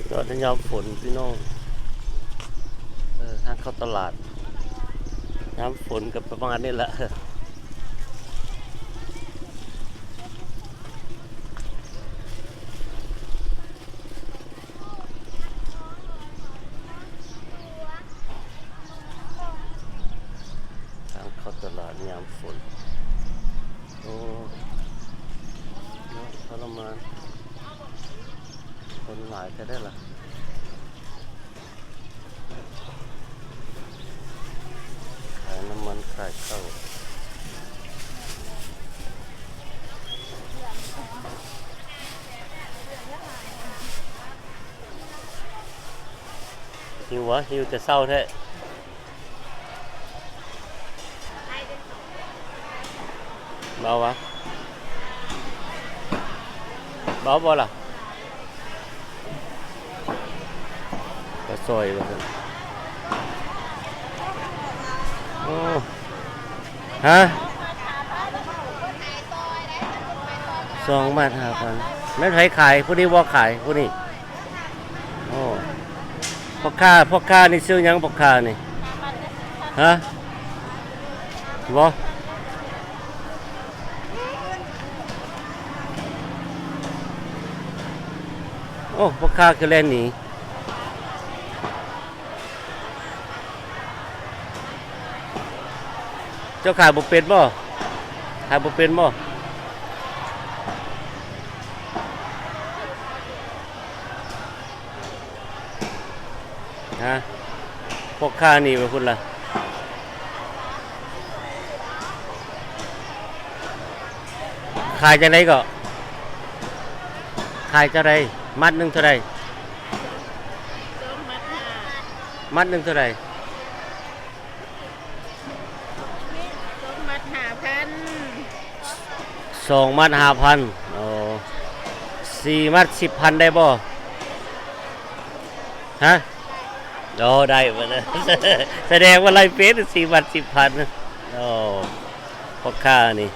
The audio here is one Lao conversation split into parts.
ຈອດໃນຍາມຝົນພີ່ນ້ອງ ເອີ ທາງເຂົ້າຕະຫຼາດ ຍາມຝົນກໍປະມານນີ້ແຫຼະ. ທາງເຂົ້າຕະຫຼາດຍາມຝົນ ໂອ້ ເນາະ ທໍລະມານ ຄົນຫຼາຍແທ້ໆລະ ຂາຍນ້ຳມັນ ຂາຍເຂົ້າ. ຫິວຫວາ? ຫິວແຕ່ເຊົ້າແທ້. ເບົາຫວາ? ເບົາບໍ່ລະ? ກະຊອຍວ່າຊັ້ນ. ໂອ້ ຮະ? ສອງບາດຫ້າພັນ. ແມ່ນໃຜຂາຍ? ຜູ້ນີ້ບໍ່ຂາຍ ຜູ້ນີ້. ໂອ້ ພໍ່ຄ້າ ພໍ່ຄ້ານີ້ຊື່ຫຍັງ? ພໍ່ຄ້ານີ້ ຮະ? ບໍ່ ໂອ້ ພໍ່ຄ້າຄືແລ່ນໜີ. ເຈົ້າຂາຍບໍ່ເປັນບໍ່? ຂາຍບໍ່ເປັນບໍ່? ຮະ? ພໍ່ຄ້າໜີໄປພຸ້ນລະ. ຂາຍຈັ່ງໃດເກາະ? ຂາຍຈັ່ງໃດ? ມັດໜຶ່ງເທົ່າໃດ? ມັດໜຶ່ງເທົ່າໃດ? ສອງມັດຫ້າພັນ. ສອງມັດຫ້າພັນ. ໂອ້ ສີ່ມັດສິບພັນໄດ້ບໍ່? ຮະ? ໂອ້ ໄດ້ເບິດ. ສະແດງວ່າໄລ່ເປັນສີ່ມັດສິບພັນ. ໂອ້ ພໍ່ຄ້ານີ້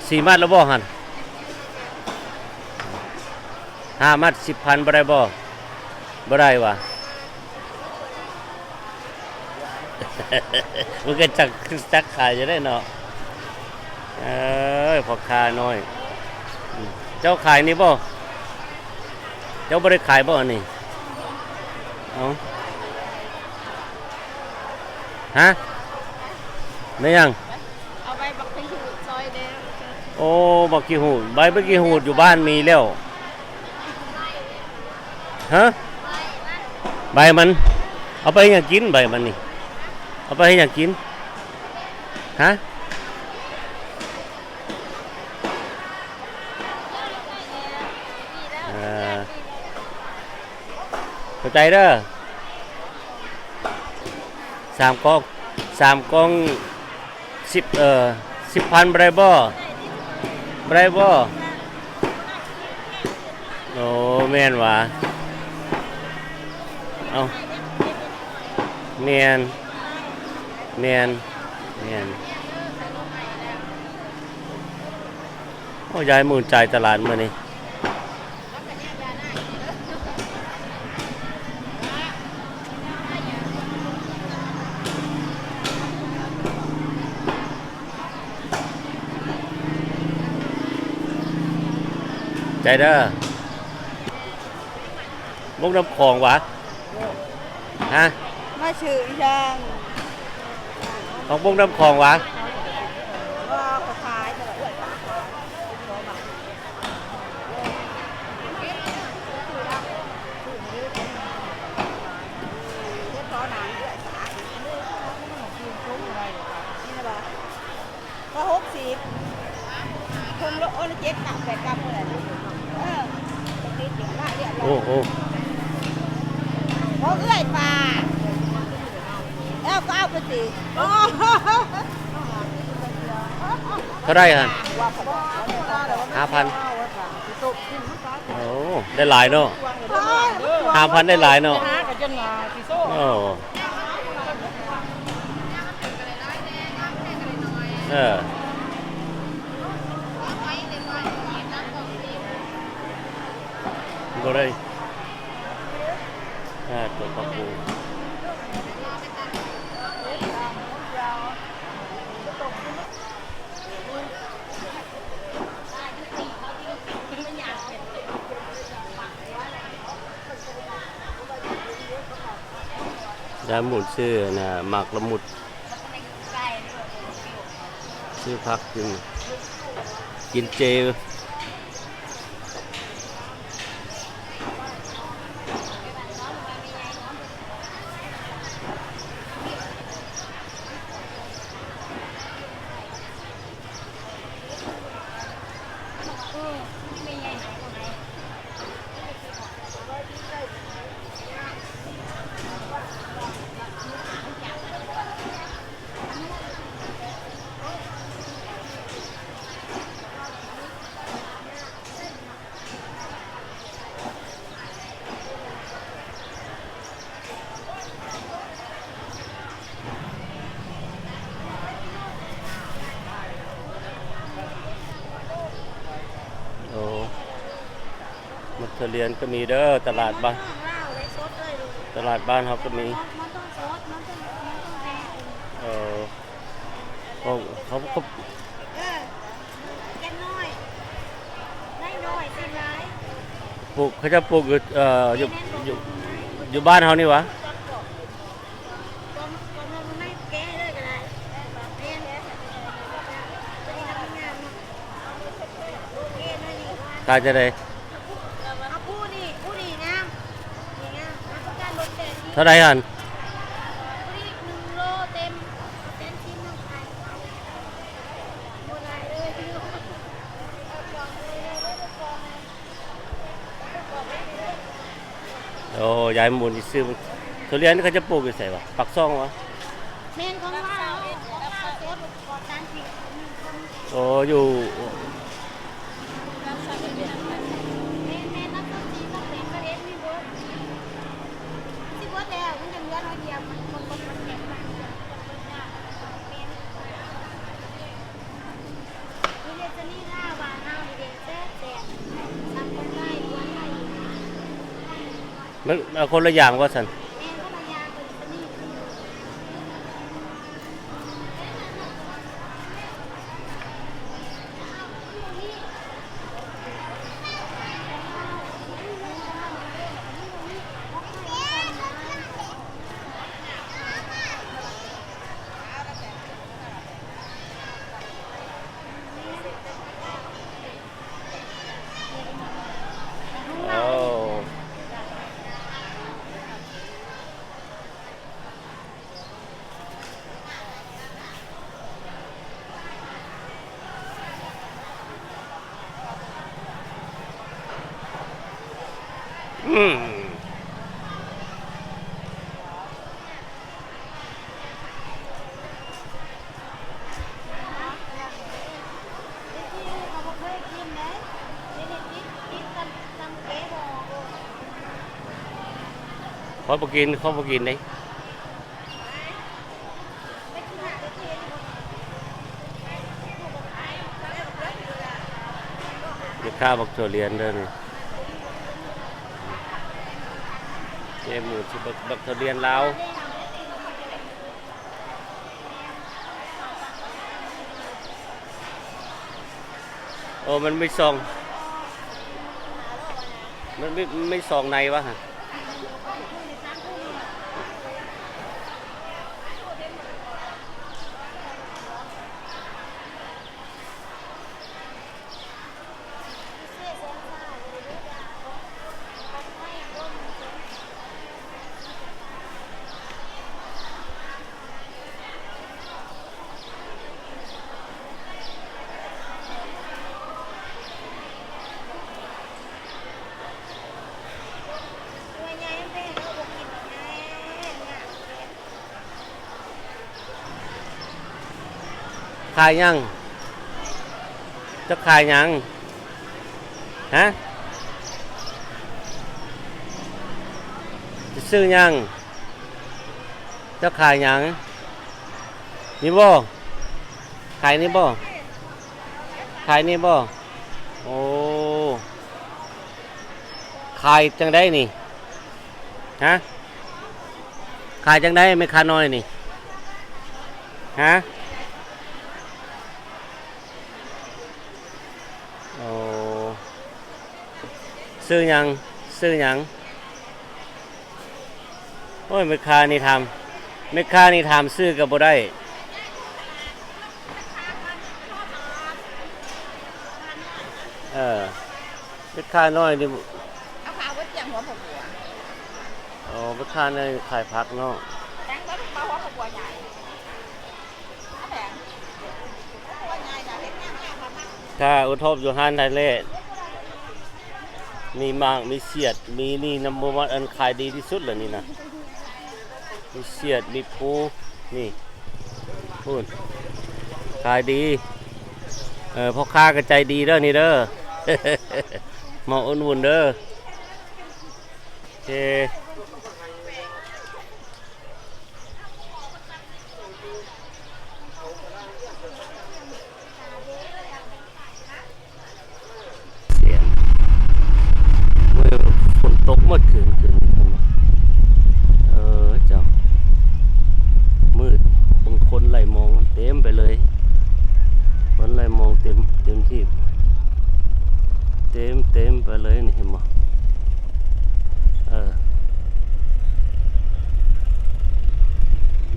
ສີ່ມັດແລ້ວບໍ່ຫັ້ນ? ຫ້າມັດສິບພັນບໍ່ໄດ້ບໍ່? ບໍ່ໄດ້ຫວາ? ມັນກໍຈັກ ຈັກຂາຍຢູ່ເດ້ເນາະ. ເອີ ພໍ່ຄ້ານ້ອຍ. ອືມ ເຈົ້າຂາຍນີ້ບໍ່? ເຈົ້າບໍ່ໄດ້ຂາຍບໍ່ອັນນີ້? ເອົ້າ ຮະ? ແມ່ນຫຍັງ? ເອົາໃບບັກຂີ້ຫູດຊອຍແດ່. ໂອ້ ບັກຂີ້ຫູດ ໃບບັກຂີ້ຫູດຢູ່ບ້ານມີແລ້ວ. ຮະ? ໃບມັນ ເອົາໄປເຮັດຫຍັງກິນ? ໃບມັນນີ້ ເອົາໄປເຮັດຫຍັງກິນ? ຮະ? ເອີ ເຂົ້າໃຈເດີ. ສາມກ່ອງ ສາມກ່ອງ ສິບ ເອີ ສິບພັນບໍ່ໄດ້ບໍ່? ບໍ່ໄດ້ບໍ່? ໂອ້ ແມ່ນຫວາ? ເອົ້າ ແມ່ນ ແມ່ນ ແມ່ນ. ໂອ້ ຍາຍໝູນຈ່າຍຕະຫຼາດມື້ນີ້. ໃຈເດີ ບົກນ້ຳຂອງຫວາ? ຮະ? ມາຊື້ອີຫຍັງ? ຜັກບົກນ້ຳຂອງຫວາ? ບໍ່ ເຂົາຂາຍ ແຕ່ວ່າເອື້ອຍເຂົາມາຂາຍ. ກໍຫົກສິບ ເພິ່ນໂລ ໂອ ລະເຈັດກຳ ແປດກຳພຸ້ນແຫຼະ. ເອີ ຕິດຢູ່ລະລຽບຮ້ອຍ. ໂອ້ ໂອ້ ບໍ່ເອື້ອຍປາ ແລ້ວກໍເອົາໄປຕິ. ເທົ່າໃດຫັ້ນ? ຫ້າພັນ. ໂອ້ ໄດ້ຫຼາຍເນາະ ຫ້າພັນໄດ້ຫຼາຍເນາະ. ໂອ້ ເອີ. ໂຕໃດ? ອ່າ ຕົວປາກູ. ຍາຍໝູນຊື້ອັນນ່າ ໝາກລະມຸດ ຊື້ຜັກກິນ ກິນເຈ. ໂອ້ ໝາກທຸລຽນກໍມີເດີ ຕະຫຼາດບ້ານ ຕະຫຼາດບ້ານເຮົາກໍມີ. ເອີ ເຂົາ ເຂົາ ເອີ ເກັບນ້ອຍ ໄດ້ນ້ອຍ ຊິຫຼາຍ ປູກ ເຂົາເຈົ້າປູກຢູ່ ເອີ ຢູ່ ຢູ່ ຢູ່ບ້ານເຮົານີ້ຫວາ? ຂາຍຈັ່ງໃດ? ເອົາຜູ້ນີ້ ຜູ້ນີ້ງາມ ນີ້ງາມ ເທົ່າໃດຫັ້ນ? ຜູ້ນີ້ໜຶ່ງໂລເຕັມ ເອົາແສນສີ່ ນ້ອງຂາຍ ບໍ່ຫຼາຍເລີຍ. ໂອ້ ຍາຍໝູນຊິຊື້ ທຸລຽນເຂົາຈະປູກຢູ່ໃສຫວາ? ປາກຊ່ອງຫວາ? ແມ່ນ ຂອງລາວ ຂອງລາວສົດ ປອດສານພິດ. ໂອ້ ຢູ່ ແມ່ນໆ ນັກດນຕຣີຕ້ອງເປັນປະເດັນນີ້ເບິດ ຊິເບິດແລ້ວ ມັນຍັງເຫຼືອໜ້ອຍດຽວ ມັນຄົນບໍ່ທັນແຂງ ມັນເບິດຍາກ ແມ່ນ ມີເດຊະນີລາວບ້ານເຮົານີ້ເດ ແຊບໆ ສັບກັນໄດ້ ກວນໄດ້ຢູ່. ມັນ ເອົາຄົນລະຢ່າງວ່າຊັ້ນ. ແມ່ນ ຄົນລະຢ່າງ ໂຕນີ້ ໂຕນີ້. ໂອ້ ອືມ. ຂ້ອຍບໍ່ກິນ ຂ້ອຍບໍ່ກິນເດ້. ແມ່ຄ້າບັກຖົ່ວລຽນເດີນີ້ ເຈໝູຊິບັກ ບັກຖົ່ວລຽນລາວ. ໂອ້ ມັນມີຊ່ອງ ມັນມີ ມີຊ່ອງໃນວະຫັ້ນ. ຂາຍຫຍັງ? ເຈົ້າຂາຍຫຍັງ? ຮະ? ຈະຊື້ຫຍັງ? ເຈົ້າຂາຍຫຍັງ? ນີ້ບໍ່? ຂາຍນີ້ບໍ່? ຂາຍນີ້ບໍ່? ໂອ້. ຂ ຂາຍຈັ່ງໃດນີ້? ຮະ? ຂາຍຈັ່ງໃດແມ່ຄ້ານ້ອຍນີ້? ຮະ? ໂອ້ ຊື່ຫຍັງ? ຊື່ຫຍັງ? ໂອ້ຍ ແມ່ຄ້ານີ້ຖາມ ແມ່ຄ້ານີ້ຖາມຊື່ກໍບໍ່ໄດ້. ເອີ ແມ່ຄ້ານ້ອຍນີ້ ເອົາພາເບິດຈຽງຫົວຜັກບົວ. ອໍ ແມ່ຄ້ານ້ອຍຂາຍຜັກເນາະ. ແຕງເບິດຫົວຜັກບົວໃຫຍ່. ຖ້າໂອທອບຢູ່ຮ້ານໄທແລນ ມີໝາກ ມີສຽດ ມີນີ້ນຳ ບໍ່ວ່າອັນຂາຍດີທີ່ສຸດລະນີ້ນະ ມີສຽດ ມີພູ ນີ້ ພຸ້ນ ຂາຍດີ. ເອີ ພໍ່ຄ້າກໍໃຈດີເດີນີ້ເດີ ມາອຸດໜູນເດີ. ໂອເຄ. ສຽງ ມື້ຝົນຕົກໝົດຄືນ ຄືນນີ້ ເອີ ເຈົ້າ ມືດ ບາງຄົນໄລ່ມອງເຕັມໄປເລີຍ ຄົນໄລ່ມອງເຕັມ ເຕັມທີ່ ເຕັມ ເຕັມໄປເລີຍນີ້ ເຫັນບໍ່? ເອີ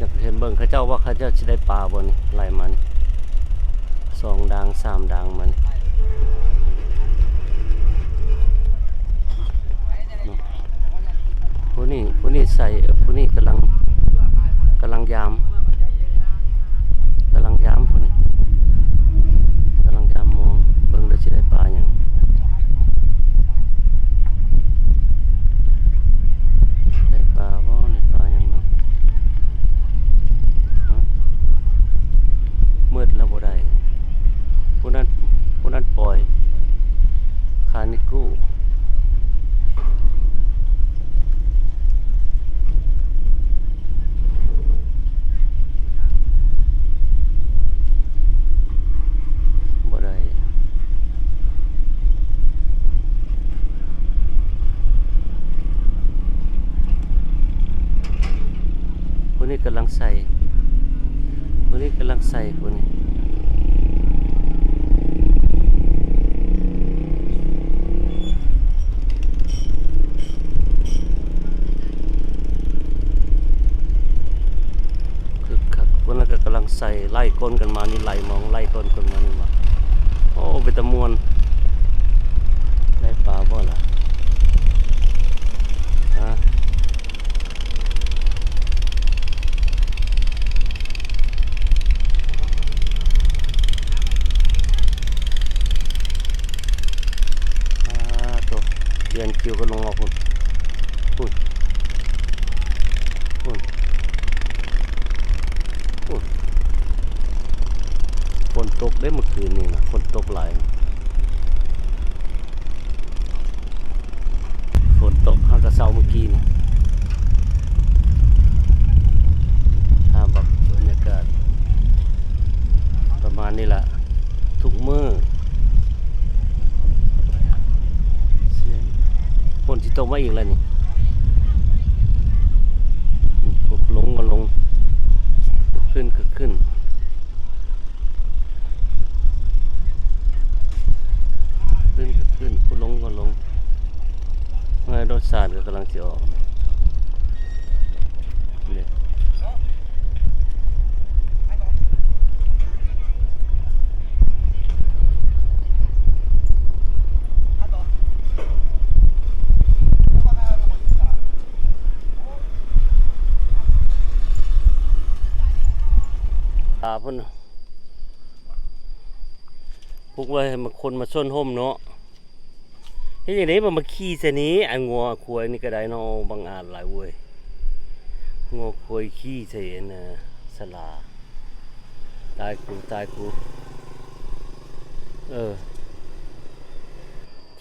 ຢາກເຫັນເບິ່ງເຂົາເຈົ້າວ່າເຂົາເຈົ້າຊິໄດ້ປາບໍ່ນີ້ ໄລ່ມານີ້ ສອງດາງສາມດາງມານີ້. ຜູ້ນີ້ ຜູ້ນີ້ໃສ່ ຜູ້ນີ້ກຳລັງ ກຳລັງຢາມ ກຳລັງຢາມຜູ້ນີ້ ກຳລັງຢາມມອງເບິ່ງວ່າຊິໄດ້ປາຫຍັງ ໄດ້ປາບໍ່ນີ້ ປາຫຍັງເນາະ? ຮະ ມືດແລ້ວບໍ່ໄດ້ ຜູ້ນັ້ນ ຜູ້ນັ້ນປ່ອຍ ຄານິກູ ບໍ່ໄດ້ ຜູ້ນີ້ກຳລັງໃສ່ ຜູ້ນີ້ກຳລັງໃສ່ຜູ້ນີ້. ຄຶກຄັກ ຄົນນັ້ນກໍກຳລັງໃສ່ ໄລ່ກົ້ນກັນມານີ້ ໄລ່ມອງ ໄລ່ກ້ອນກັນມານີ້ວ່າ ໂອ້ ເປັນຕາມ່ວນ ໄດ້ປາບໍ່ລະ? ຮະ? ອ່າ ໂຕ ລຽນຄິວກັນລົງມາພຸ້ນ ພຸ້ນ ພຸ້ນ ພຸ້ນ. ຝົນຕົກເດ້ມື້ຄືນນີ້ນະ ຝົນຕົກຫຼາຍ. ຝົນຕົກຫາກະເຊົາມື້ກີ້ນີ້. ພາບບັນຍາກາດປະມານນີ້ລະ ທຸກມື້. ຝົນຊິຕົກມາອີກແລ້ວນີ້. ຄົນລົງກໍລົງ ຄົນຂຶ້ນກໍຂຶ້ນ. ຂຶ້ນກໍຂຶ້ນ ຜູ້ລົງກໍລົງ. ເຮືອໂດຍສານກໍກຳລັງຊິອອກ. ນີ້ ອ່າ ພຸ້ນ ປຸກໄວ້ໃຫ້ມັນຄົນມາຊົນຮົ່ມເນາະ. ເຮັດຈັ່ງໃດມັນມາຂີ່ໃສ່ນີ້ ອັນງົວຄວາຍນີ້ກໍໄດ້ເນາະ. ບັງອາດຫຼາຍເວີຍ ງົວຄວາຍຂີ່ໃສ່ອັນສາລາ. ຕາຍກູ ຕາຍກູ. ເອີ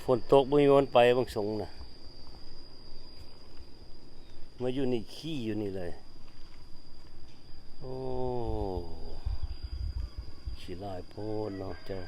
ຝົນຕົກບໍ່ມີບ່ອນໄປ ບັງສົງນະ. ມາຢູ່ນີ້ ຂີ້ຢູ່ນີ້ເລີຍ. ໂອ້ ຂີ້ຫຼາຍໂພດເນາະເຈົ້າ.